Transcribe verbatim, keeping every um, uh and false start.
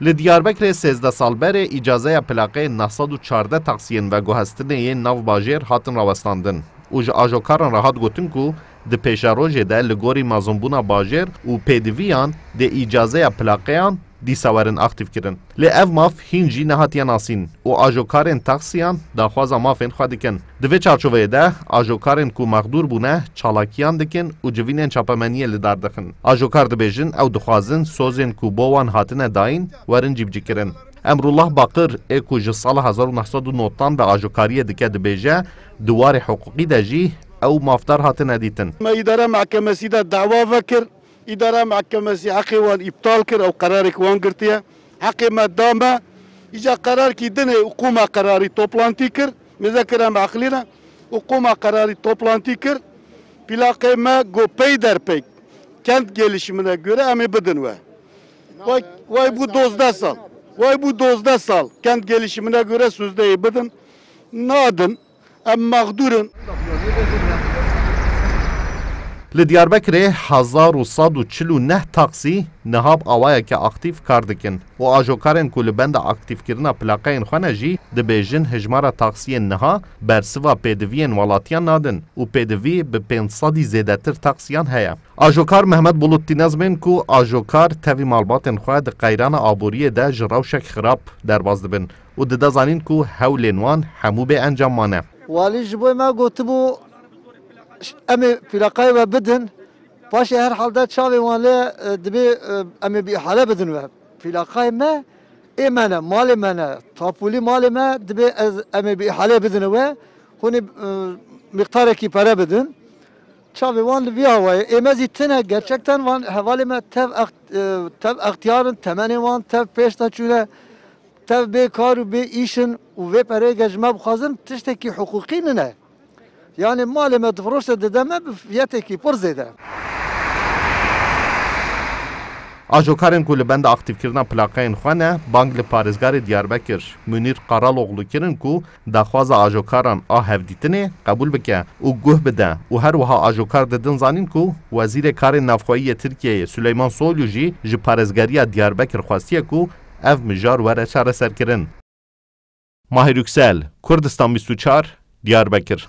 Li Diyarbekirê sêzdeh sal berê îcazeya plaqeyên neh sed û çardeh taksiyên veguhestinê yên nav bajêr hatin rawestandin û ji ajokaran re hat gotin ku di pêşerojê de li gorî mezinbûna bajêr û pêdiviyan dê îcazeya plaqeyan dîsa werin aktîfkirin. Lê ev maf hîn jî nehatiye nasîn û ajokarên taksiyan daxwaza mafên xwe dikin. Di vê çarçoveyê de ajokarên ku mexdûr bûne çalakiyan dikin û civînên çapemeniyê li dar dixin. Ajokar dibêjin ew dixwazin sozên ku bo wan hatine dayîn werin cîbicîkirin. Emrullah Baqir ê ku ji sala hezar û neh sed û nod an ve ajokariyê dike dibêje, di warê hiqûqî de jî ew mafdar hatine dîtin. Me îdara mehkemesî de dawa vekir. Îdara mehkemesî heqê wan îptal kir, ew qerarek wan girtiye. Heqê me da me. Îca qerarkî dinê hikûma qerarî toplantî kir. Mêzekir em eqlî ne. Hikûma qerarî toplantî kir. Plaqê me got peyderpey kent gelişimine göre em ê bidin we. Vay, vay bu dozdeh sal. Vay bu dozdeh sal. Kent gelişimine göre sözde ê bidin. Nadin. Em mexdûr in. Li Diyarbekirê hezar û sed û çil û neh taksî niha bi awayeke aktîf kar dikin û ajokarên ku li benda aktîfkirina plaqeyên xwe ne jî dibêjin hijmara taksiyên niha bersiva pêdiviyên welatiyan nadin û pêdivî bi pênc sedî zêdetir taksiyan heye. Ajokar Mehmet Bulut Tînezmên ku ajokar tevî malbatên xwe di qeyrana aboriyê de ji rewşek xirab derbas dibin û dide zanîn ku hewlên wan hemû bê encam mane. Walî ji bo me gotibû, "Em ê plaqayê we bidin." Paşê herhalde çavê wan lê, e, dibê, e, "Em ê bi îhale bidin we." Plaqayê me ê me ne, malê me ne, tapûlî malê me dibê ez, em ê bi îhale bidin we. Hûn ê, e, miqdarekî pere bidin. Çavê wan li vî awayê. Ê me zî tine gerçekten van hevalê me tev ext-, e, tev extiyar in, temenê wan tev pêş de çûne, tev bê kar û bê îş in û vê pereyê ge ji me bixwazin tiştekî hiqûqî nine. Yani malê me difiroşe dide me bi fiyetekî pir zêde. Ajokarên ku li benda aktîfkirina plaqeyên xwe ne, bang li parêzgarê Diyarbekir Munîr Qaraloglu kirin ku daxwaza ajokaran a hevdîtinê qebûl bike û guh bide û her wiha ajokar didin zanîn ku Wezîrê Karên Navxweyî yê Tirkiyeyê Suleyman Soylu jî ji parêzgeriya Diyarbekir xwestiye ku ev mijar were çareserkirin. Mahir Yüksel, Kurdistan bîst û çar, Diyarbekir.